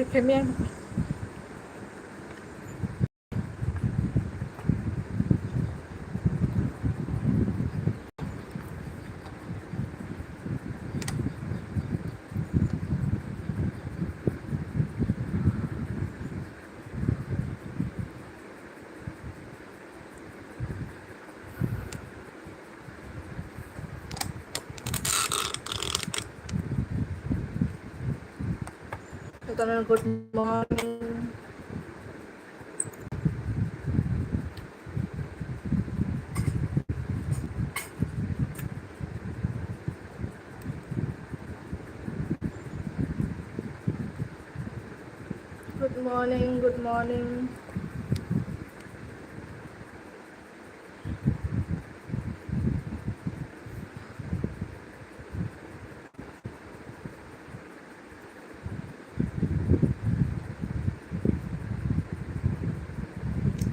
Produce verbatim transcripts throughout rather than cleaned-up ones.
Khe miyang. Good morning. Good morning, good morning.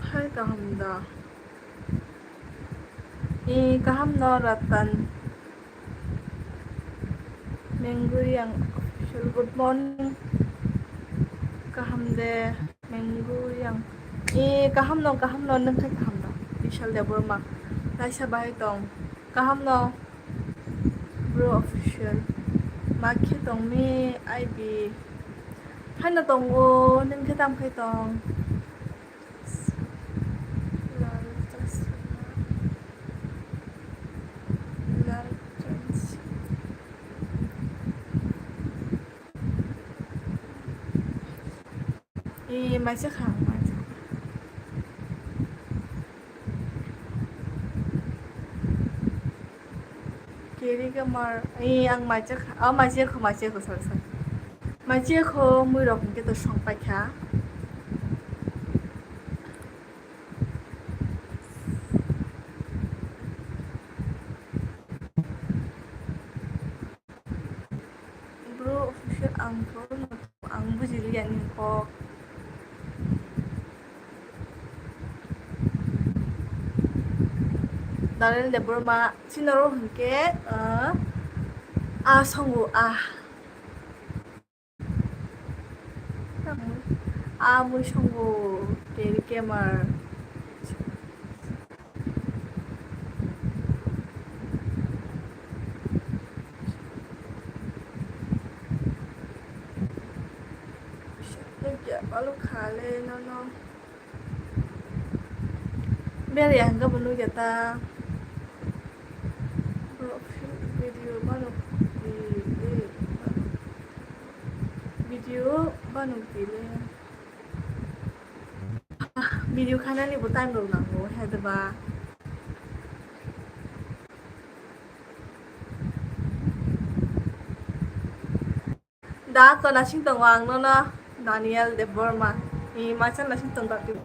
Hai, kaham da? Eh, kaham no, Ratan? Menguriang official, good morning. Kaham de, Menguriang. Eh, kaham no, kaham no, nwng khe kaham no. Vishal Debbarma. Laisa bahai tong. Kaham no. Bro official. Ma khe tong mi I B. Phaina tongo, nwng khe tam khai tong. Lal chasma. Lal chasma. Eh, maisa kha, maisa. Kiri kamar, eh, ang maisa kha, oh, maisa kho, maisa kho, sorry, sorry. Maisa kho, mui rok hwnkhe to song paikha. Bro official ang to, ang bujiliya ni kok. Daniel Debbarma, chini oro hwnkhe, ah, a songo, ah. A mui songo, keri kemar. Nukya balu khale nono. Beri ang gabo nukya ta. Bro, video banuk di, di, video banuk di le. Ah, video khanani bo time rok nango, he de ba. Da to nasing tongo ang nono Daniel Debbarma. Ni masa nasing tong bakti.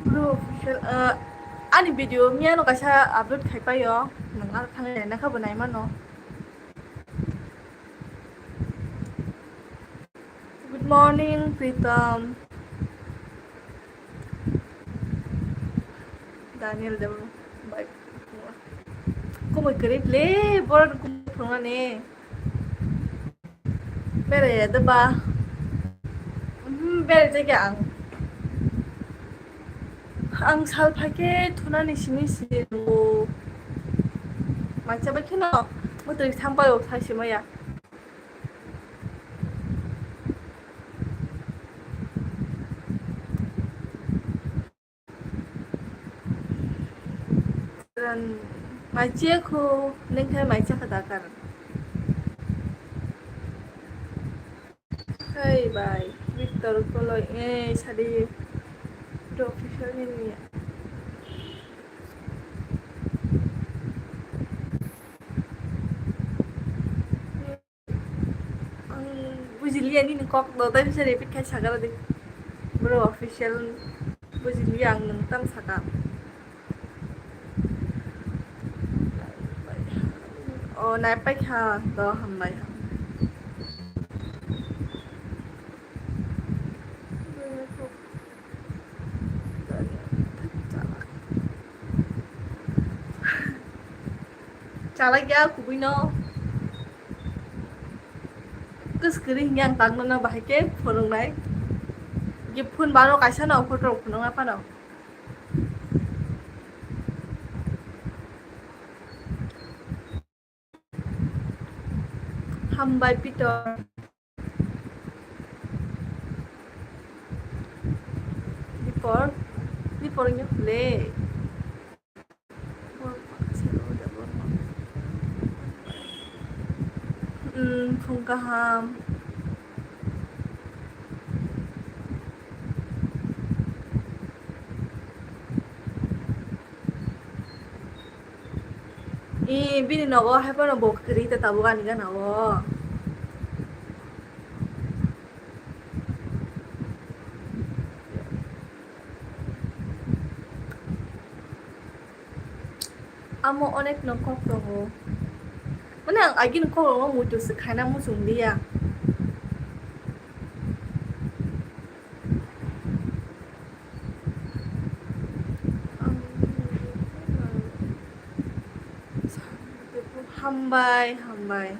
Bro official, uh, ani video miyano kaisa upload khai paio, nang ar khanai naikha bo naimano. Good morning, Pritam. Daniel Debbarma bai. Kumui kwrwi le, borok kumui phunani. Berai ya da ba? Mhm, berai jai ang. Ang sal phaikhe thunani simi sini tongo. Maisa bai kheno mwtwi thang bai o thai sima ya. Maisa kho, nengthai maisa kha da kar. Hey bai, Victor Koloi, eh, sadi. Do official ni ni. Ang bujiliya nini kok do, tai bisa repeat khai sakha di. Bro official bujiliya ang nwng tam sakha. O nai paikha do hambai. Hambai. Kalai ya kubui no. Kus kiri hingi ang tang no bahai ke phunung nai. Ge phun baro kaisa no photo phunung apa no. Hambai Pitor. Dipor, Dipor nyo le. Hmm, phung kaham. I bini nogo hai phano bo kwrwi ta tabuk ani gana o. Amo onek no kok tongo. Mane ang agini kok rokno muitu se khaina muchung liya. Hambai, hambai.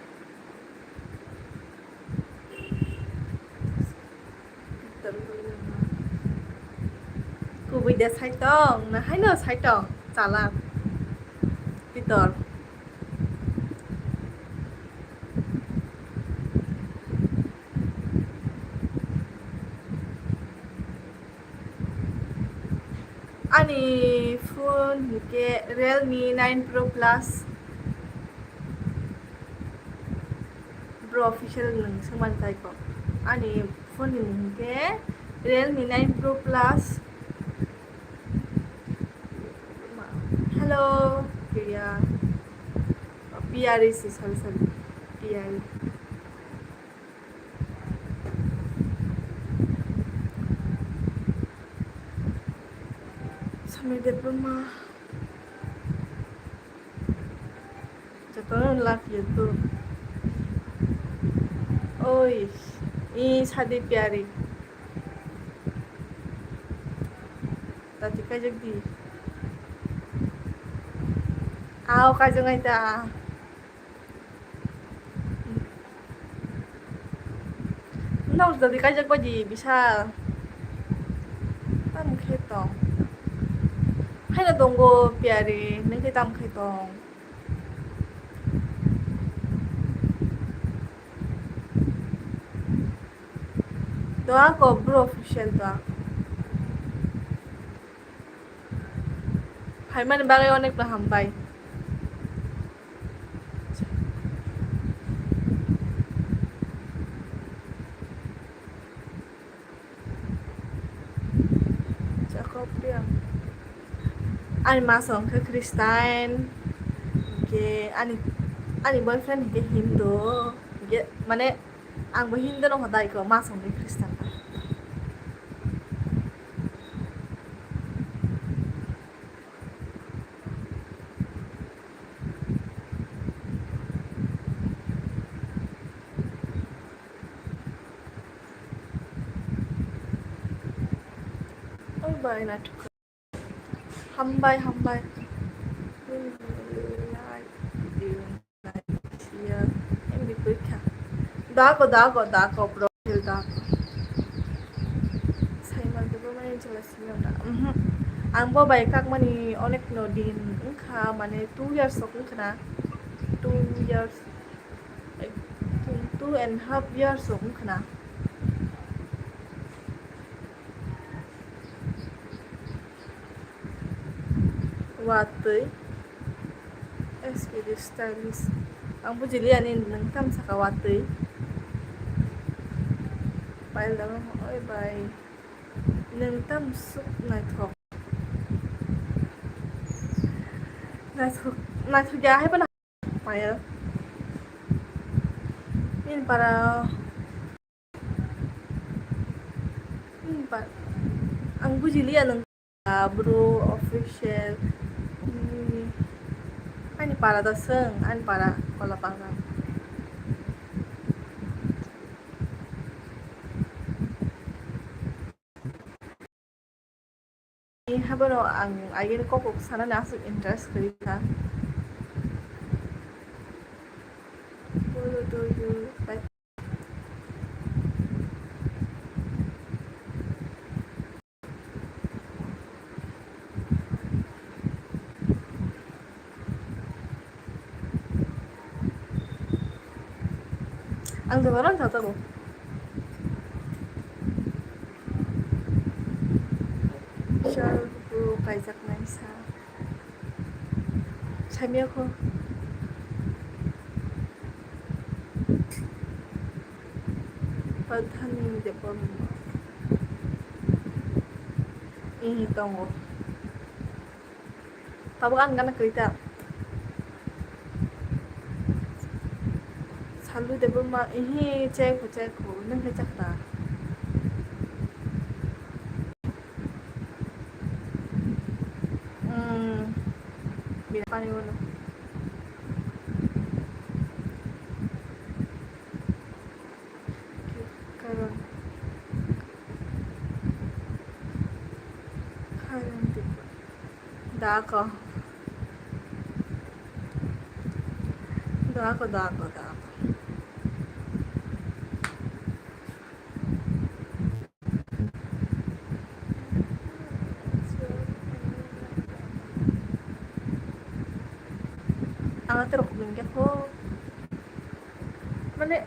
Kubui de saitong, na haino saitong, chala. Pitor. Ani phone hwnkhe Realme nine Pro Plus. Bro official nwng swngmani tai kok. Ani phone ni mung hwnkhe Realme nine Pro Plus. Hello, Priya. P R E si, sorry, sorry. P R E. Samir Debbarma. Jotono love you too. Oi, i sadi pyari. Tati kaijak di. Ao kaijak ai ta. Nang jadi kaijak baji bisa. Tam khe tong. Haino tongo pyari, nang khe tam khe tong. Doa ko bro official doa. Phaimani bagwi onek no hambai. Jacob Priya. Ani masa wngkha Christian. Hwnkhe ani, ani boyfriend hwnkhe Hindu. Hwnkhe mane Ang bo Hindu no hodai ko, ma song de Christian ta. Oi bai na thuk. Hambai, hambai. Like, dislike, share, M B P kha. Dago, dago, dago, bro, dago. Saiman, bro, mane jela simi da. Mhm. Ang bo bai kakmani onek no din wngkha, mane two years rok wngkha na. Two years, like, two, two and half years rok wngkha na. Watwi. S K D Stylish. Ang bujiliya ni nwng tam saka watwi. Payal dama oi bai. Nwng tam suk naithok. Naithok, naithok ya hai pano. Payal. Nini para. Hmm, pa-, ang bujiliya nwng, ah, bro official. Hmm, ani para da swng, ani para Kolapanga. Habono ang agini kok kok sanani aswk interest kwrwi kha. Bye. Ang dogaran tata bo. Chal bu kaijak nai sa. Samya ko. Padhani de pon. Ini tongo. Tabuk ang gana kwrwi ta. Salu Debbarma, ihi, chekho, chekho, nwng khe chakha. Hmm. Bini pani wano. Karon. Karon tipo. Dako. Dako, dako, dako. Ang ato rok kubun khe kho. Mane,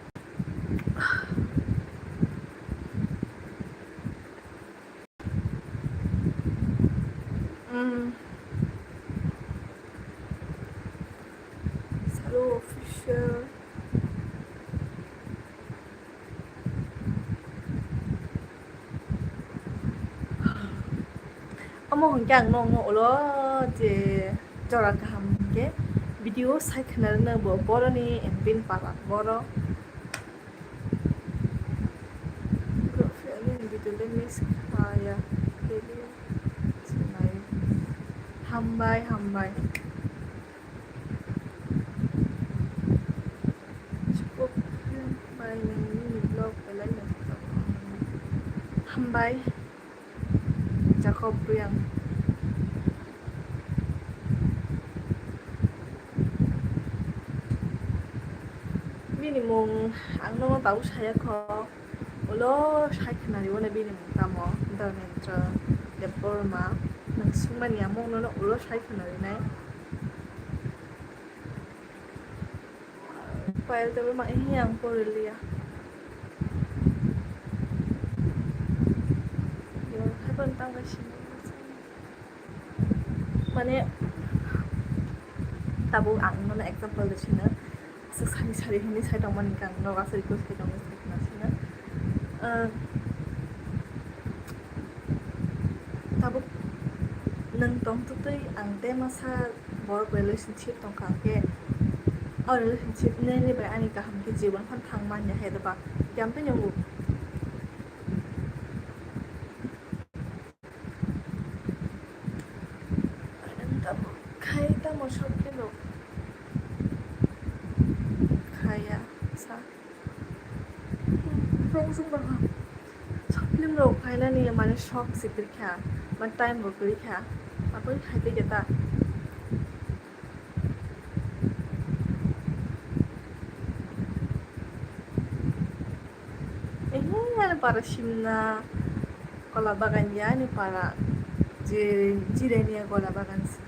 mm. Salo official. Omo hwnkhe ang nokno ulo je jora kaham hwnkhe video sai khwnarwkno bo boroni M P ni para boro. Video le miss khaya. Hambai, hambai. Chukuk bai nini vlog belai naithok. Hambai. Jakob Buyang. Bini mung ang nono tabuk saya kho. Ulo sai khwnari wano bini mung tamo Dharmendra Debbarma. Nang sungmani amung nono ulo sai khwnari nai. Payal Debbarma, ehe, ang poriliya. Yo, haiphano tangwi sini. Mane, tabuk ang nono example de sino. Aswk sari sari hinwi sai tongmani khe ang nogo aswk request khai tongwi sai khna sino. Ah, tabuk nwng tongtwtwi ang tei masa borok relationship tongkha hwnkhe, o relationship nini bai ani kaham khe jibon phano thang manya hai da ba? Kiyam tei nwngo. Khai tamo short film rok khaya sa. Rong sung bang ha. Short film rok khainani mane shok se kwrwi kha, mane time bo kwrwi kha, aboni khai tei khe ta. Ehe, ani para simna kola bagan ya, ani para je jirania kola bagan se.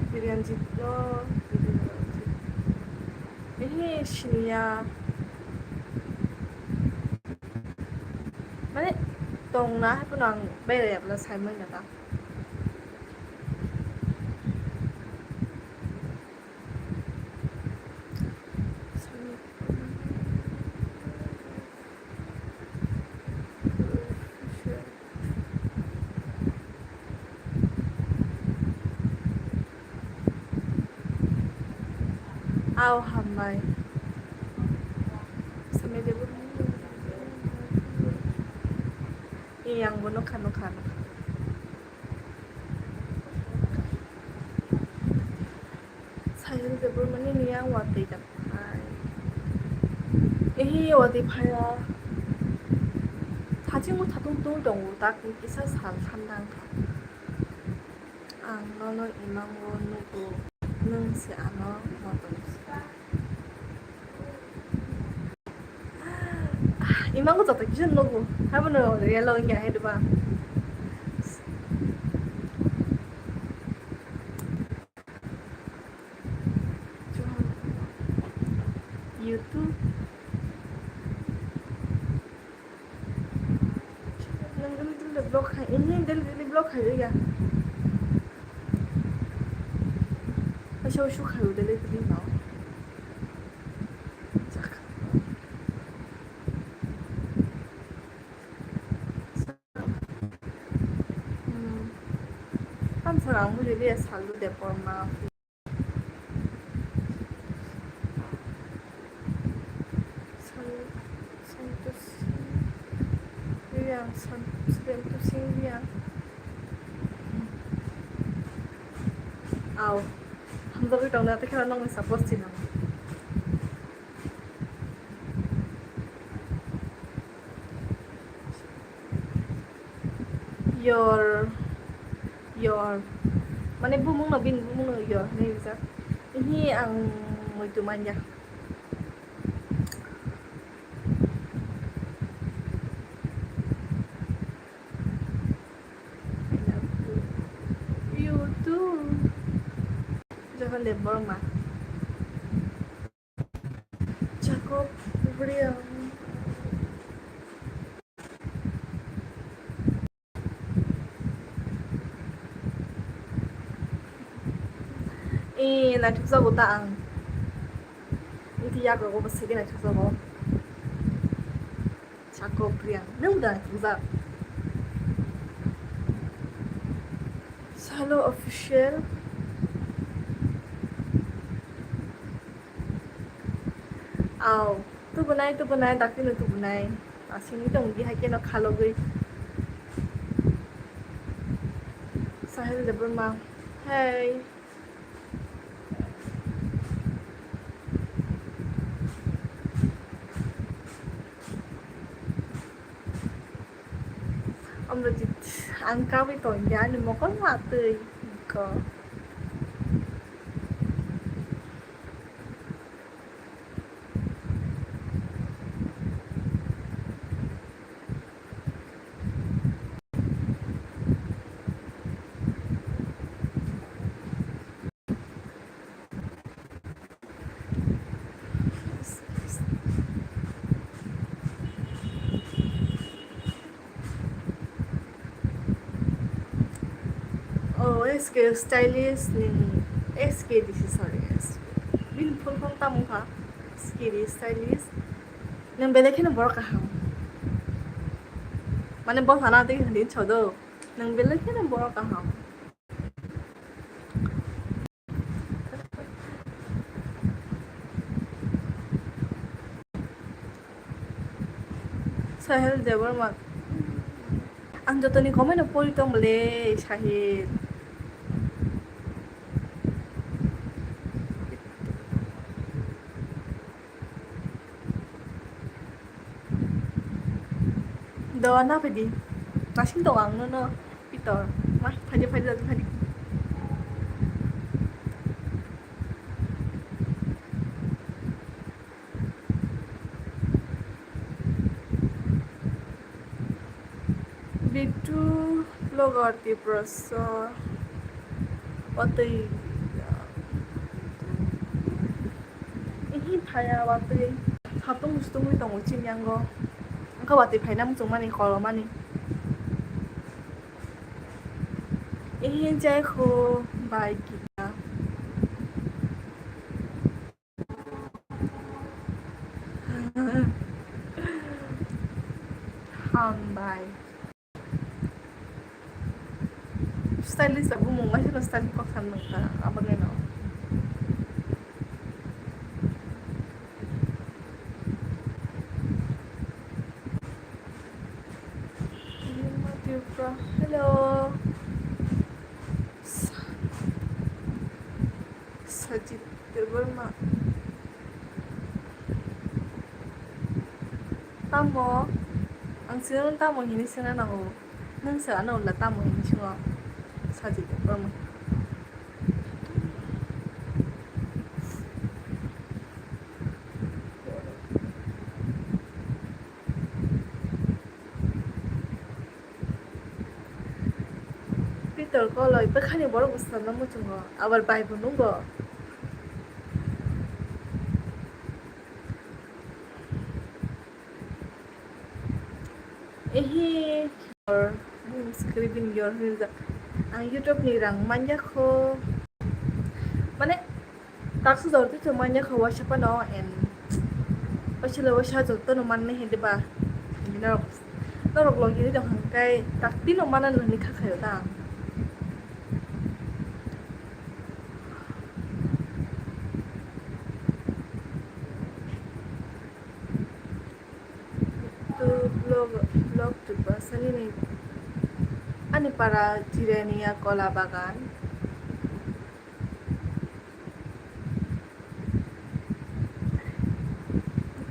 Biryani no, biryani. Ehe, siniya. Mane, tongna, haikhe ang berai abla sai manya ta. Au hambai. Samede bu. Yang bo nokha, nokha, nokha. Sahil Debbarma ni yang watwi da phai. Ehi, watwi phaiya. Thachingbo thatung tung tongo, tak ni kisa sal thandang kha. Ang nono imango nugo, nwng se ano motom. Imango joto kisa nugo, habono real o wngya hai diba? YouTube. Nang daily daily vlog khai, ini daily daily vlog khai ya. Asal usu khai daily daily vlog. Hmm. Kan sarang mu jadi asal lu depor ma. San-, Santosi Riang, San-, Santosi Riang. Au. Hamjagwi tongna tei kheno nokni support sinamo. Your, your. Mane bumung no, bini bumung no your hinwi rijak. Ihi ang muitu manya. I love you. You too. Johon Debbarma. Jacob Reang. Eh, naithok jago ta ang. Iti yago bo sege naithok jago. Jacob Reang. Nung da naithok jak. Salo official. Au, tubunai, tubunai, daktino tubunai. Asini tong di hai keno khalogwi. Sahil Debbarma. Hey. Amrojit, ang kawi tongya, ani mokol ma twi ko. Oh, S K Stylist ni, S K D C, sorry, S K. Bini full form tamo kha? S K D Stylist. Nang belai kheno borok kaham. Mane bo sana tei hindi chodo. Nang belai kheno borok kaham. Sahil Debbarma. Ang jotoni comment no pori tong le, Sahil. Do na phaidi. Nasing tong ang nono. Pitor. Ma, phaidi, phaidi, phaidi. Bittu vlogger Tiprasa watwi. Ihi phaya watwi. Satung sutungwi tongo chini yango. Wngkha watwi phaina muchungmani, kolomani. Ihi jai kho bai kisa. Hambai. Stylist rok bumung bai kheno style kok san nang kha, aboni no. Tamo? Ang sino tamo hini sina nango. Nung sa ano la tamo hini singo. Sajik tamo. Pitor koloi bwkhani borok bwskango muchungo, abar bai bo nungo. Ehi, or, hmm, screen your hinjak. Ang YouTube ni rang manya kho. Mane, taksa jor twi manya kho, waisa phano, and waisa le waisa joto no manne hindi ba. Hindi norok, norok logi ni dong hangkai, tak tino mana no ni kha khayo ta. To vlog, vlog Tiprasa nini ani para Jirania Kola Bagan.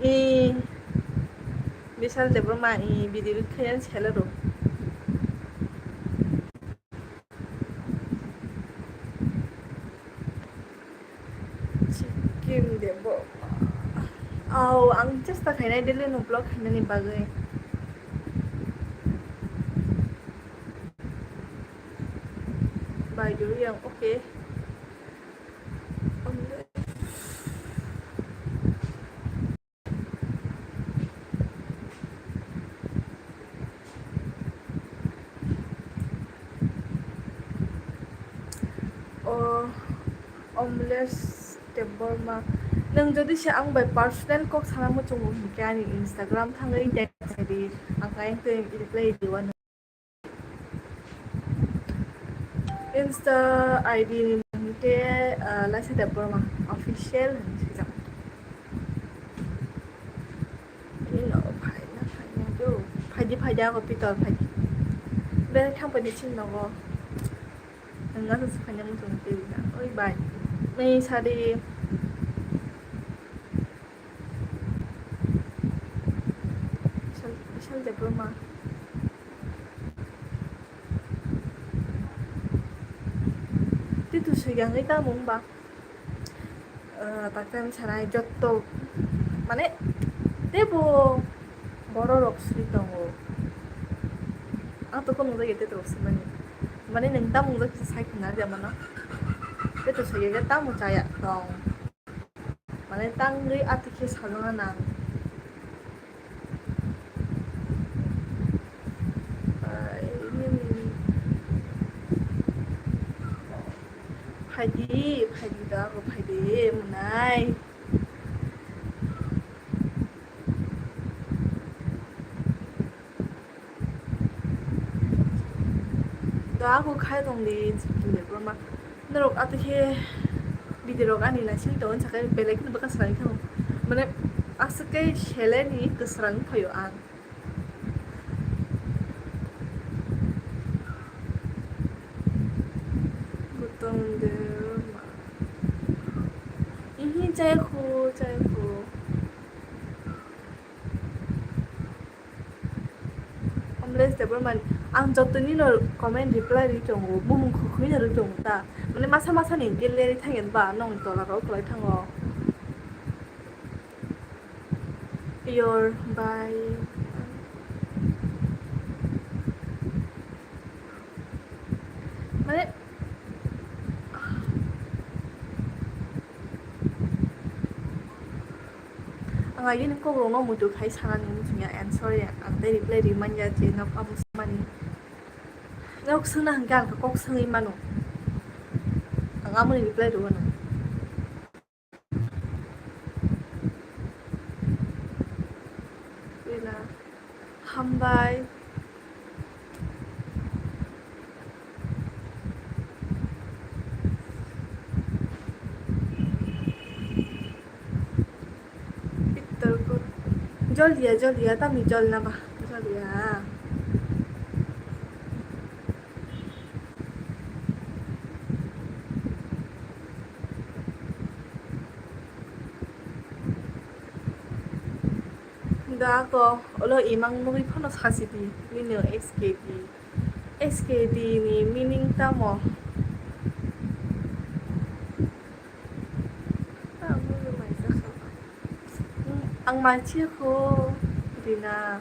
I Bishal Debbarma i video khayan sela ro. Sikkim de bo. Au, ang chesta khainai daily no vlog khainani bagwi. Bai duri ang, okay. O Omlesh Debbarma, nwng jodi se ang bai personal kok sana muchungo hinkhe ani Instagram thangwi text khaidi, ang kayang twi reply diwa. Insta I D ni mung khe, ah, Laisa Debbarma official hinwi swijak. Bini nogo phaina, phaina do. Phaidi, phaidi, ako Pitor phaidi. Berai thang phaidi chini nogo. Nang aswk se phaina muchung twi na. Oi bai. Nini sadi. Bishal, Bishal Debbarma. Tei tu sui yang ita mung ba. Eh, takta ni sanai jotto. Mane, tebo borok rok sui tongo. Ang to kono jaga tei rok sui mani. Mane, nang tamung jaga sai khna ja mano. Tei tu sui yang tamung chaya tong. Mane tangwi atwkhe sajona nang. Phaidi, phaidi da, bo phaidi, mwnai. Da ako khai tong di, Debbarma. Norok ato khe video rok ani naising tongo, sakai belai kheno bwkha swrang thango. Mane aswk khe seleni kwswrang phaio ang. Gautam Debbarma. Ihi, chai khu, chai khu. Amlesh Debbarma, ang joto nino comment reply ri tongo, bumung khukhui no ri tongo ta. Mane masa masa ni gallery thangya ba, nong tola rok kwlai thango. Your by. Mane, ang agini kokrokno muitu khai sanani wngkha, and sorry, ang tei reply rimanya je nok abo samani. Nok swngna hwnkhe ang kok swngwi mano. Ang amoni reply rwano. Wina. Hambai. Pitor ko. Jol dia, jol dia, tami jol na ba. Jol dia. Da ako, olo imang nugwi phano sasi di, nini S K D. S K D ni meaning tamo? Tamo no mai jakha. Hmm, ang mai chiya kho, Rina.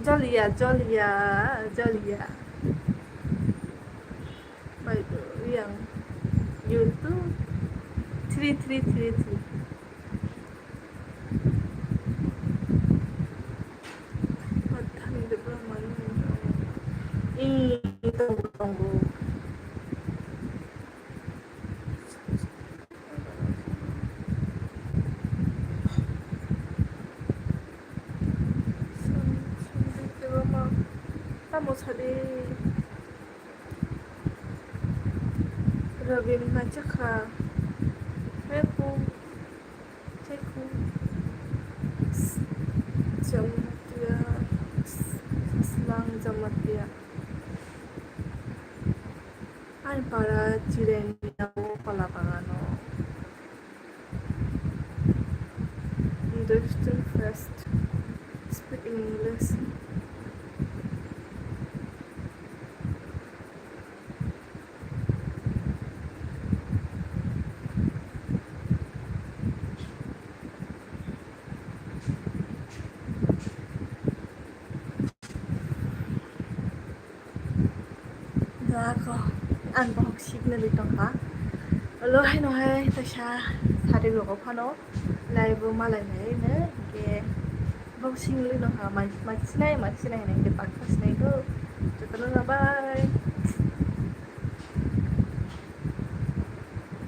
Jolia, Jolia, Jolia. Bai, yang YouTube three three three three. Mathang de bro mani. Ih, tongo, tongo. Tamo sadi. Rabin machakha. Heku. Heku. Jamatia. Slang Jamatia. Ani para Chirenia o pala bagano. Understand first. Speak in English. Dako, ang bohok sikna di tongkha. Lo hai no hai taisa sari rogo phano live bo malai nai ne ke bohok sing li no ha mai mai sinai mai sinai ne ke pakha sinai ko. Jotono bye.